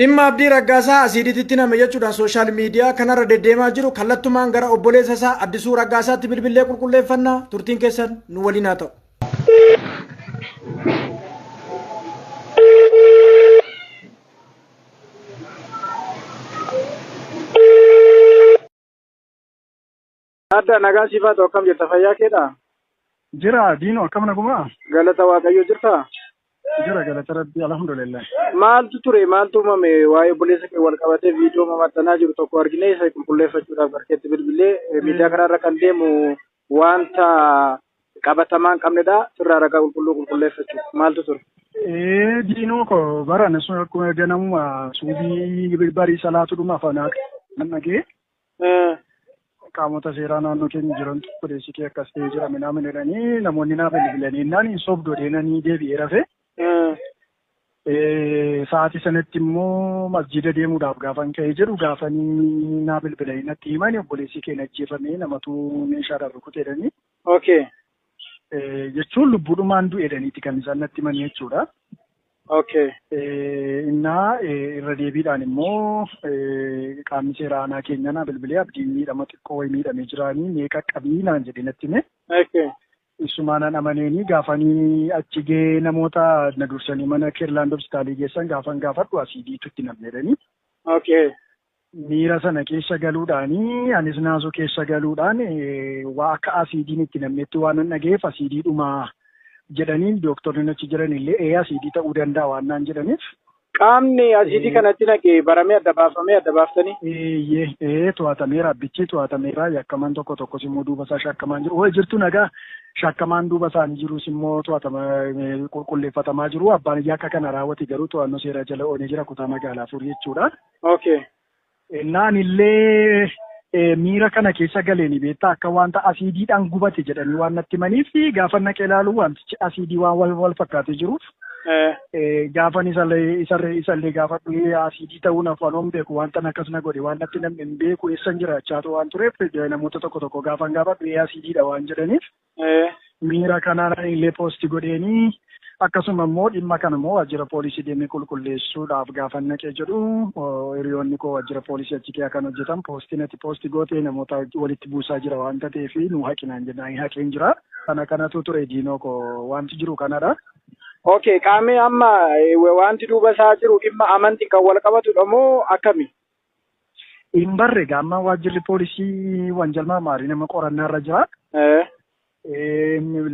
Dhimma Abdii Raggaasaa asiidiitti name jechuudhaan social media kanarra deddeemaa jiru kallattumaan gara obboleessa isaa Addisuu Raggaasaatti bilbillee qulqulleeffanna. Turtiin keessan nu waliin haa ta'u. Adda nagaan siif haa ta'u, akkam jirta, fayyaa keedha? Jira Diinoo, akkam nagumaa? Galata Waaqayyoo, jirtaa? Jira, galata Rabbii, alhamdulillah. Maaltu ture, maaltu uumame? Waa'ee obboleessa kee wal qabatee viidiyoo mamaxxanaa jiru tokko argine, isa qulqulleeffachuudhaaf barkeetti bilbilee. Miidiyaa kanarra kan deemu wanta qabatamaa hin qabnedha. Sirraa ragaa qulqulluu qulqulleeffachuuf maaltu ture? Ee Diinoo ko, baran sun akkuma ganamuma suubii barii salaatu dhuma afaan nan dhagee qaamota seeraa naannoo keenya jirantu obboleessi kee akkas ta'ee jira minaamin jedhanii namoonni naa bilbilanii naan hin sobdu jedhanii deebi'ee rafe. Sa'aatii sanatti immoo masjiida deemuudhaaf gaafan ka'ee jedhu, gaafanii naa bilbilanii natti himani, obboleessi kee ajjeefame, namatu meeshaadhaan rukute jedhanii. Jechuun lubbuudhumaan du'e jedhaniiti kan isaan natti himanii jechuudha. Innaa irra deebiidhaan immoo qaamni seeraa aanaa keenya naa bilbilee, Abdiin miidhama xiqqoo wayii miidhamee jiraanii mee qaqqabii naan jedhee natti hime. Isumaa nan amaneenii gaafanii achi gahee namoota na dursanii mana Keerlaand hospitaalii geessan gaafan gaafadhu, asiidiitu itti namne jedhanii. Miira sana keessa galuudhaanii, anis naasuu keessa galuudhaan, waa akka asiidiin itti namnetti waan nan dhagayeef, asiidiidhuma jedhanii dooktorri achi jiran illee ee asiidii ta'uu danda'a waan naan jedhaniif. Qaamni asiidii kanatti naqe baramee adda baafamee, adda baaftanii? Eeyyee, ee to'atameera, abbichi to'atameera, yakkamaan tokko tokkos immoo duuba isaa shakkamaan jiru. Hoo jirtu nagaa, shakkamaan duuba isaanii jirus immoo to'atama, qulqulleeffatamaa jiru. Abbaan yakka kana raawwate garuu to'annoo seeraa jala oolee jira kutaa magaalaa Furii jechuudha. Naan illee miira kana keessa galeeni beektaa, akka wanta asiidiidhaan gubate jedhanii waan natti himaniif, gaafa naqee ilaalu wantichi asiidii waan wal wal fakkaatee jiruuf, gaafan isallee gaafadhu, asiidii ta'uu afaan beeku, wanta akkas na godhe waan natti namni hin beeku, eessan jiraachaatu waan tureef, namoota tokko tokko gaafan gaafadhu ee asiidiidha waan jedhaniif, miira kanaan illee post godheenii, akkasuma immoo dhimma kana immoo waajjira poolisii deemee qulqulleessuudhaaf gaafa naqee jedhu, hiriyoonni koo waajjira poolisii achi kee kan hojjetan, poostiin ati post gootee namoota walitti buusaa jira waan ta'eef nu haqinaan jennaan haqeen jira. Kana kanatu ture Diinoo koo, wanti jiru kanadha. Okay, qaamni amma wanti duuba isaa jiru dhimma amantii kan wal qabatudha moo akkami? Hin barre, gaamma waajjirri poolisii wanjal maarii nama qorannaa irra jira.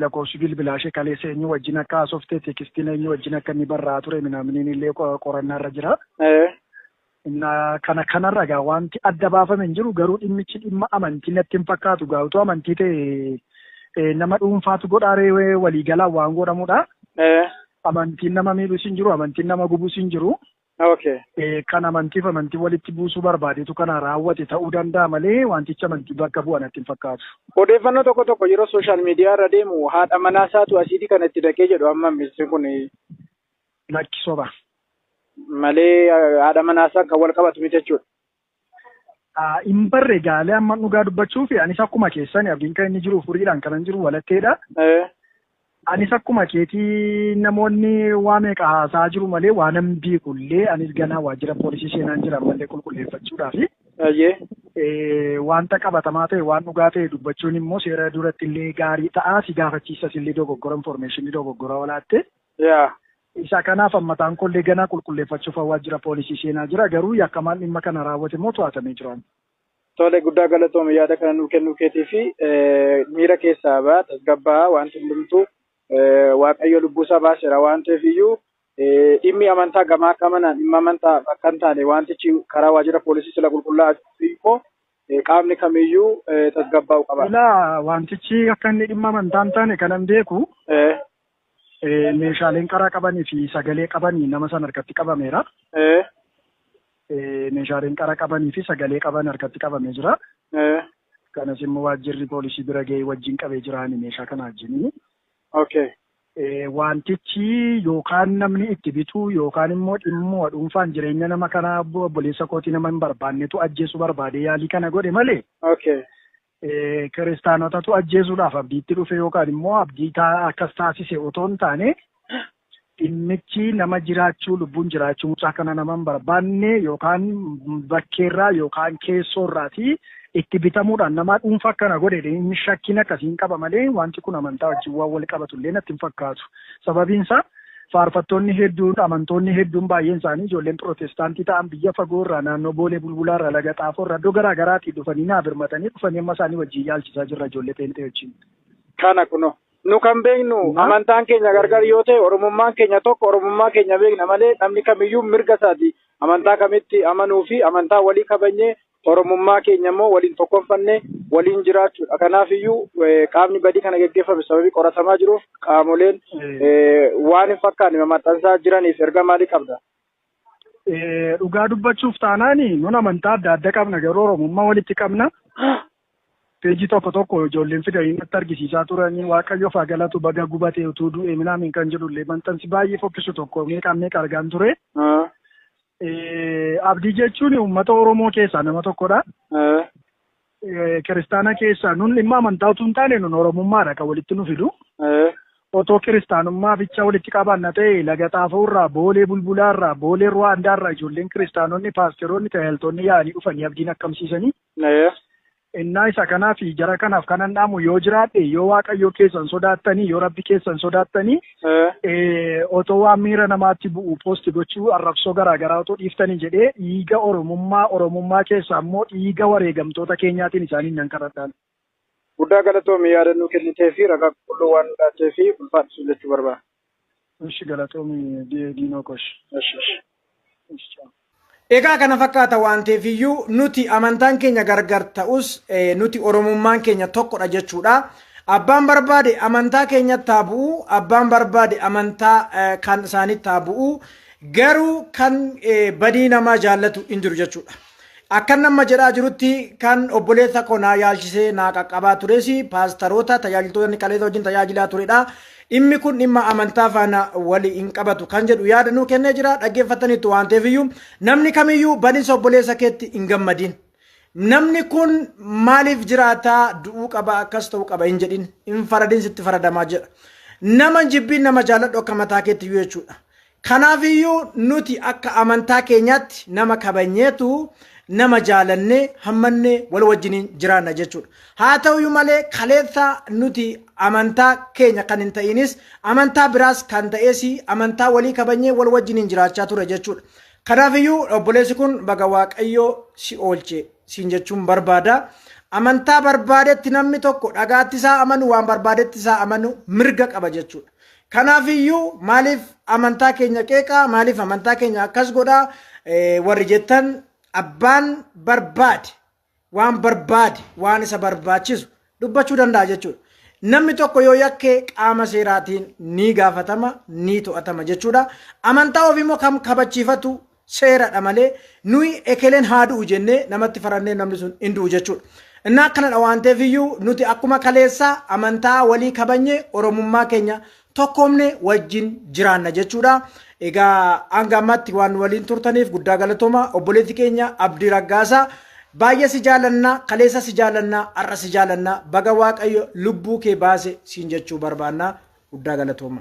Lakkoofsi bilbilaa ishee kaleessa eenyu wajjin akka haasofte, tekstiin eenyu wajjin akka inni barraa ture minaaminiin illee qorannaa irra jira. Kana kanarra gaa wanti adda baafame hin jiru, garuu dhimmichi dhimma amantii natti hin fakkaatu. Gaa utuu amantii ta'e nama dhuunfaatu godhaaree, waliigalaan waan godhamudha. Amantiin nama miidhus hin jiru, amantiin nama gubus hin jiru. Kan amantiif amantii walitti buusuu barbaadetu kana raawwate ta'uu danda'a malee wantichi amantii bakka bu'a natti hin fakkaatu. Odeeffannoo tokko tokko yeroo social media irra deemu haadha manaa isaatu asiidii kana itti naqee jedhu, amma misti kun. Lakki, soba. Malee haadha manaa isaa kan wal qabatu miti jechuudha. Hin barre gaalee, amma dhugaa dubbachuu fi anis akkuma keessani, Abdiin kan inni jiru Furiidhaan, kanan jiru Walatteedha. Anis akkuma keetii namoonni waa meeqa haasaa jiru malee waan nan beeku illee, anis ganaa waajjira poolisii seenaan jira ammallee qulqulleeffachuudhaafi. Wanta qabatamaa ta'e, waan dhugaa ta'e dubbachuun immoo seera duratti illee gaarii ta'a, si gaafachiisas illee dogoggora information dogoggora olaatte. Isa kanaaf ammataan kollee ganaa qulqulleeffachuuf waajjira poolisii seenaa jira, garuu yakkamaan dhimma kana raawwate immoo to'atamee jira. Tole, guddaa galatoome yaada kana nuu kennuu keetii fi miira keessaa ba'a, tasgabbaa, wanti hundumtuu Waaqayyo lubbuusaa baaseera waan ta'eef iyyuu, dhimmi amantaa gamaa akka amanaan dhimma amantaa akka hin taane, wantichi karaa waajjira poolisii sila qulqullaa'aa jiru immoo qaamni kamiyyuu tasgabbaa'u qaba. Ilaa, wantichi akka inni dhimma amantaa hin taane kanan beeku, meeshaaleen qaraa qabanii fi sagalee qabanii nama sana harkatti qabameera. Meeshaaleen qara qabanii fi sagalee qaban harkatti qabamee jira. Kanas immoo waajjirri poolisii bira ga'ee wajjin qabee jiraani meeshaa kana wajjin. Wantichi yookaan namni itti bitu yookaan immoo dhimma dhuunfaan jireenya nama kanaa, obboleessa kootii nama hin barbaannetu ajjeesuu barbaade yaalii kana godhe malee. Kiristaanotatu ajjeesuudhaaf Abdiitti dhufe yookaan immoo Abdii akkas taasise otoo hin taane. Dhimmichi nama jiraachuu lubbuun jiraachuu mucaa kana nama hin barbaanne yookaan bakkeerraa yookaan keessoorraati itti bitamuudhaan nama dhuunfaa akkana godhe inni shakkiin akkasiin qaba malee wanti kun amantaa wajjin waan wal qabatu illee natti hin fakkaatu. Sababiin isaa faarfattoonni hedduun, amantoonni hedduun, baay'een isaanii ijoolleen pirootestaantii ta'an biyya fagoo irraa, naannoo Boolee Bulbulaa irraa, Laga Xaafoo irraa, iddoo garaa garaatii dhufanii naa birmatanii dhufanii amma isaanii wajjin yaalchisaa jirra ijoollee peenxee wajjin. Kana kuno. Nu kan beeknu amantaan keenya gargar yoo ta'e Oromummaan keenya tokko, Oromummaa keenya beekna malee namni kamiyyuu mirga isaati amantaa kamitti amanuu fi amantaa walii kabajnee Oromummaa keenya immoo waliin tokkonfannee waliin jiraachuudha. Kanaaf iyyuu qaamni badii kana geggeeffame sababii qoratamaa jiruuf qaamoleen waan hin fakkaanne maxxansaa jiraniif erga maalii qabda? Dhugaa dubbachuuf taanaan nun amantaa adda adda qabna, garuu Oromummaa walitti qabna. Peejii tokko tokko ijoolleen fidanii natti argisiisaa turanii, Waaqayyo haa galatu, baga gubatee utuu du'e minaamin kan jedhullee maxxansi baay'ee fokkisu tokko meeqaan meeqa argaan ture. Abdii jechuun uummata Oromoo keessaa nama tokkodha. Kiristaana keessaa nun dhimma amantaa utuu hin taane nun Oromummaadha kan walitti nu fidu. Otoo kiristaanummaa bicha walitti qabaanna ta'e Laga Xaafoorraa, Boolee Bulbulaarraa, Boolee Ruwaandaarraa ijoolleen kiristaanonni, paasteroonni, tajaajiltoonni yaa'anii dhufanii abdiin akkamsiisanii. Innaa isa kanaaf jara kanaaf kanan dhaamu yoo jiraadhe, yoo Waaqayyo keessan sodaattanii, yoo Rabbi keessan sodaattanii, otoo waan miira namaatti bu'u post gochuu, arrabsoo garaa garaa otoo dhiiftanii jedhee, dhiiga Oromummaa, Oromummaa keessaa immoo dhiiga wareegamtoota keenyaatiin isaaniin nan kadhadhaan. Guddaa galatoomi, yaadannoo kennitee fi ragaa qulqulluu waan nu laattee fi ulfaadhu jechuu barbaada. Ishi, galatoomi Diinoo Kosh. Egaa kana fakkaata waan ta'eef iyyuu nuti amantaan keenya gargar ta'us nuti Oromummaan keenya tokkodha jechuudha. Abbaan barbaade amantaa keenyatti haa bu'u, abbaan barbaade amantaa kan isaanitti haa bu'u, garuu kan badii namaa jaallatu hin jiru jechuudha. Akkan nama jedhaa jirutti kan obboleessa koo naa yaalchisee naa qaqqabaa tures paastaroota tajaajiltoota kaleessa wajjin tajaajilaa turedha. Dhimmi kun dhimma amantaa faana walii hin qabatu kan jedhu yaada nuu kennee jira, dhaggeeffataniitu waan ta'eef iyyuu namni kamiyyuu badinsa obboleessa keetti hin gammadin. Namni kun maaliif jiraataa, du'uu qaba, akkas ta'uu qaba hin jedhin, hin faradin, sitti faradamaa jedha. Nama jibbiin, nama jaalladhu akka mataa keetti iyyuu jechuudha. Kanaafiyyuu nuti akka amantaa keenyaatti nama kabajneetu, nama jaalannee hammannee wal wajjiniin jiraanna jechuudha. Haa ta'uyyuu malee kaleessa nuti amantaa keenya kan hin ta'inis, amantaa biraas kan ta'es, amantaa walii kabajnee wal wajjiniin jiraachaa ture jechuudha. Kanaafiyyuu obboleessi kun baga Waaqayyoo si oolche siin jechuun barbaada. Amantaa barbaadetti namni tokko dhagaatti isaa amanu, waan barbaadetti isaa amanu mirga qaba jechuudha. Kanaafiyyuu maaliif amantaa keenya qeeqaa, maaliif amantaa keenya akkas godhaa warri jettan, abbaan barbaade waan barbaade, waan isa barbaachisu dubbachuu danda'a jechuudha. Namni tokko yoo yakke qaama seeraatiin ni gaafatama, ni to'atama jechuudha. Amantaa ofii immoo kam kabachiifatu seeradha malee nuyi ekeleen haa du'u jennee namatti farannee namni sun hin du'u jechuudha. Innaa akkanadha waan ta'eef iyyuu nuti akkuma kaleessaa amantaa walii kabajne, Oromummaa keenya tokkoomne wajjin jiraanna jechuudha. Egaa hanga ammaatti waan waliin turtaniif guddaa galatooma. Obboleetti keenya Abdii Raggaasaa, baay'ee si jaalanna, kaleessa si jaalanna, har'a si jaalanna, baga Waaqayyo lubbuu kee baase siin jechuu barbaanna, guddaa galatooma.